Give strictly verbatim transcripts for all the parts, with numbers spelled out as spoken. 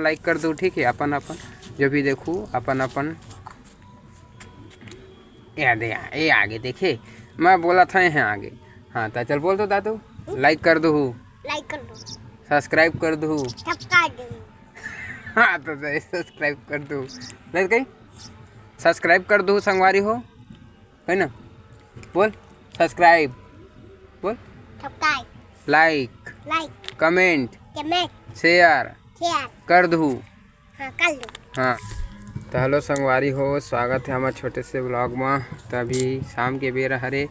लाइक कर दो, ठीक है। अपन अपन जो भी देखू, अपन अपन, ये दे, ये आगे देखे, मैं बोला था यहाँ आगे। हाँ, तो चल बोल दो दादू, लाइक कर दो, लाइक कर दो। सब्सक्राइब कर दो। सब्सक्राइब कर दो। हाँ, तो सब्सक्राइब कर दो। नहीं तो कहीं सब्सक्राइब कर दो संगवारी हो, है ना? बोल सब्सक्राइब, बोल subscribe, like, like, comment, comment, share, share कर दू। हाँ, कर दू। हाँ, तो हेलो संगवारी हो, स्वागत है हमारे छोटे से ब्लॉग में। तो अभी शाम के बेरा हरे,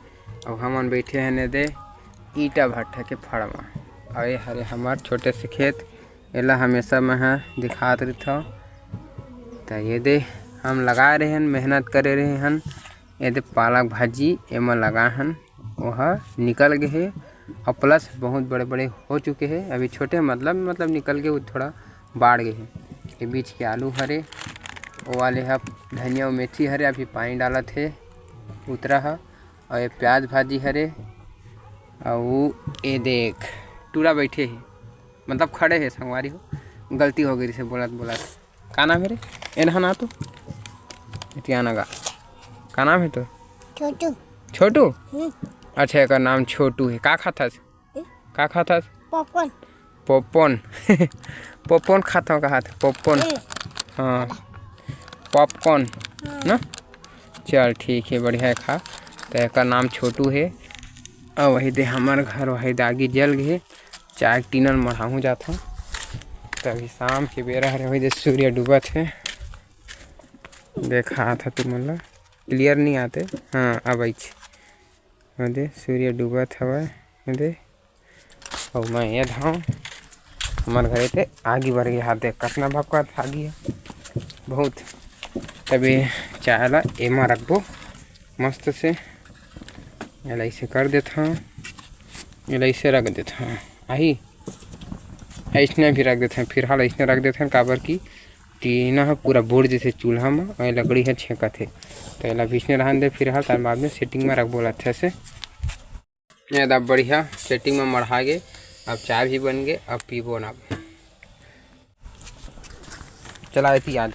और हमन बैठे हैं ने दे ईटा भट्ठा के फड़ में। और ये हरे हमार छोटे से खेत, एला हमेशा मैं ह दिखात रहिथव। त ये दे हम लगा रहे हन, मेहनत करे रहे हन। ये दे पालक भाजी एमा लगा हन, ओह निकल गे हे। और प्लस बहुत बड़े बड़े हो चुके हे, अभी छोटे मतलब मतलब निकल के वो थोड़ा बाढ़ गे हे। ये बीच के आलू हरे, वो वाले ह धनिया और मेथी हरे, अभी पानी डालत हे उतरा ह। और ये प्याज भाजी हरे, और ये देख टूरा बैठे हे, मतलब खड़े हे संगवारी हो, गलती हो गई से बोलत बोलत। का नाम है रे? एनहा ना तो इतियाना गा। का नाम है तो? छोटू। छोटू? हम्म। अच्छा, एकर नाम छोटू है। का खाथस? हम्म। का खाथस? पॉपकॉर्न। पॉपकॉर्न। पॉपकॉर्न खाथव कहा था? पॉपकॉर्न। हम्म। हाँ, पॉपकॉर्न। हम्म। ना? चल ठीक है, बढ़िया है, खा। तो एकर नाम छोटू है। और वही दे हमार घर, वही दे आगी जल गए। चाय के टीनल मढ़ाहूँ जात हूँ। तभी शाम के बेरा हरे, वही दे सूर्य डूबत है। देखा था तुमन ला, क्लियर नहीं आते। हाँ, अब आइछ। दे सूर्य डूबत हवय। दे, अउ मैं ये धाव हमार घरे ते आगी बर गया। देख, कतना भपकत आगी है, बहुत। तबे चाय ला एमा रखबो मस्त से। एला ऐसे कर देथव, एला ऐसे रख देथव। आही, ऐसने भी रख देथव, फिलहाल ऐसने रख देथव, काबर कि टीना ह पूरा बुड़ जथे चूल्हा म, अउ लकड़ी ह छेंकत हे। त एला भी अइसने रहन दे, फिलहाल तार बाद में सेटिंग म रखबो ला अच्छा से। ये दा बढ़िया सेटिंग म मढ़ा गे। अब चाय भी बन गे, अब पीबो ना। चला एती आज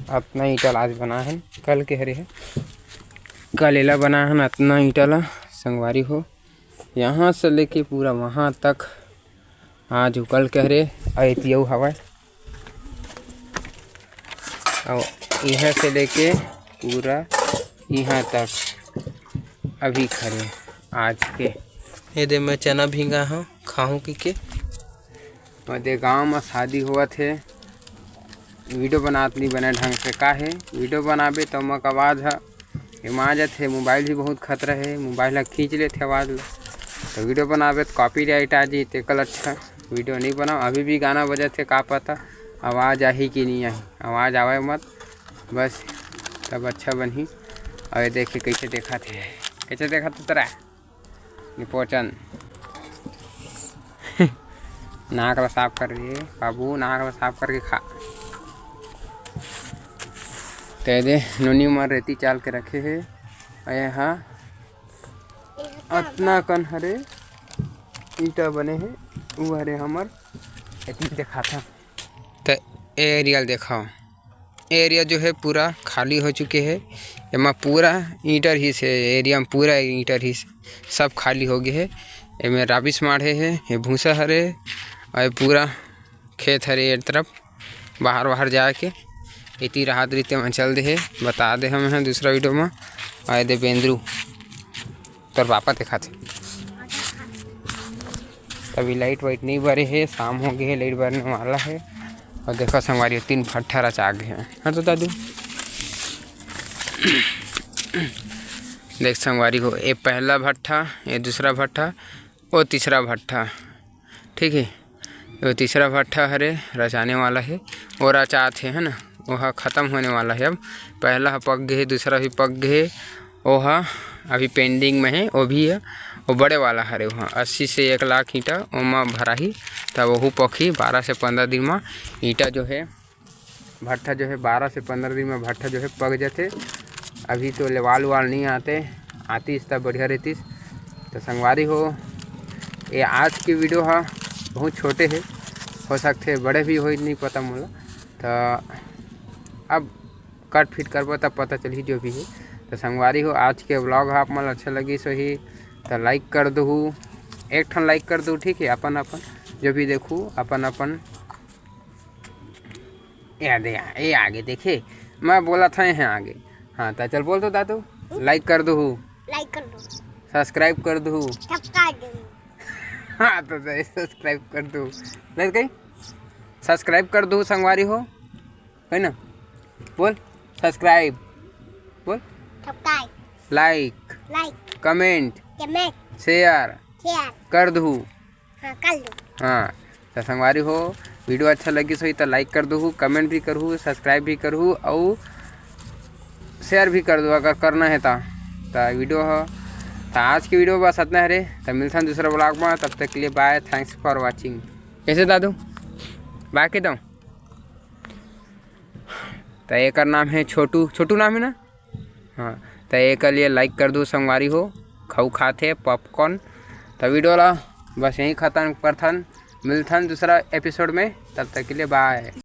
अतना ईंटा ला आज बना हन, कल के हरे हे, कल एला बना हन अतना ईंटा ला संगवारी हो, यहाँ से लेके पूरा वहाँ तक आज उकल के हरे। अउ एती अउ हवय, अउ इहाँ से लेके पूरा इहाँ तक अभी खरे आज के। ये दे मैं चना भींगा हूँ, खाहूँ की के। मध्य गांव म शादी होवत हे, वीडियो बनात नहीं बने ढंग से। का हे, वीडियो बनाबे त ओमा आवाज ह एमा आ जाथे। मोबाइल भी बहुत खतरा हे, मोबाइल ह खींच लेथे आवाज ल। तो वीडियो बनाबे त कॉपीराइट आ जाही, तेकर अच्छा वीडियो नहीं बनाओ। अभी भी गाना बजत हे, का पता आवाज आही कि नहीं आही। आवाज आवे मत बस, तब अच्छा बनही। अउ ये देखे कैसे देखत हे, कैसे देखत हे तोरा निपोचन। नाक ला साफ कर दे बाबू, नाक ला साफ करके खा। ते दे नोनी मन रेती चाल के रखे हे। अये हा अतना कन हरे ईंटा बने हे, उ हरे हमर एती देखाथन। त एरियल देखाओ। एरिया जो है पूरा खाली हो चुके है। एमा पूरा ईंटा रहिस हे, एरिया में पूरा ईंटा रहिस, सब खाली हो गए है। एमे राबिस माढ़े है, ये भूसा हरे, और ये पूरा खेत हरे, ये तरफ बाहर बाहर जाए के इति राहत रीते में चल दे है, बता दे हम हैं दूसरा वीडियो में। आए दे बेंदरू। तोर पापा देखाथे। तभी लाइट वाइट नहीं बरे हे, शाम हो गए हे, लाइट बरने वाला हे। और देखो संगवारी, तीन भट्ठा रचा गए हैं। हाँ तो दादू, देख संगवारी हो, ये पहला भट्ठा, ये दूसरा भट्ठा, वो तीसरा भट्ठा, ठीक है। ये तीसरा भट्ठा हरे रचाने वाला है, वो रचात हे, है ना, वो ह खत्म होने वाला है। अब पहला ह पक गए, दूसरा भी पक गए, वो ह अभी पेंडिंग में है, वो भी है। वो बड़े वाला हरे, वो अस्सी से एक लाख ईंटा ओमा भराही, तब वहू पकही। बारह से पंद्रह दिन में ईंटा जो है, भट्ठा जो है, बारह से पंद्रह दिन में भट्ठा जो है पक जाते। अभी तो लेवाल वाल नहीं आते, आतीस तब बढ़िया रहतीस। तो संगवारी हो, ये आज की वीडियो है, बहुत छोटे हे, हो सकथे बड़े भी होही, नहीं पता मोला। त अब कट फिट करबो तब पता चलही जो भी हे। त संगवारी हो, आज के व्लॉग ह आप मन ल अच्छा लगिस होही त लाइक कर दुहू, एक ठन लाइक कर दुहू, ठीक है। अपन अपन जो भी देखू, अपन अपन, ये दे, ये आगे देखे, मैं बोला था यहाँ आगे। हाँ, त चल बोल तो दादू, लाइक कर दुहू, लाइक कर दो। सब्सक्राइब कर दुहू। सब्सक्राइब कर दो। हाँ, तो सब्सक्राइब कर दुहू। नहीं कहीं सब्सक्राइब कर दुहू संगवारी हो, है ना? बोल सब्सक्राइब, बोल subscribe. Like, like. Comment, comment. Share, share. कर दुहू। हाँ, कर दो। हाँ, त संगवारी हो, वीडियो अच्छा लगिस होही त लाइक कर दुहू, कमेंट भी करहू, सब्सक्राइब भी करहू, अउ शेयर भी कर दो अगर करना है त। त वीडियो ह, त आज की वीडियो बस अतना हरे। त मिलथन दूसरा व्लॉग में, तब तक के लिए बाय, thanks for watching। कैसे दादू, बाय के दो। त एकर नाम है छोटू, छोटू नाम है ना? हाँ, त एकर लिए लाइक कर दो संगवारी हो, खाऊ खात हे पॉपकॉर्न। त वीडियो ला बस यहीं खत्म करथन, मिलथन दूसरा एपिसोड में, तब तक के लिए बाय।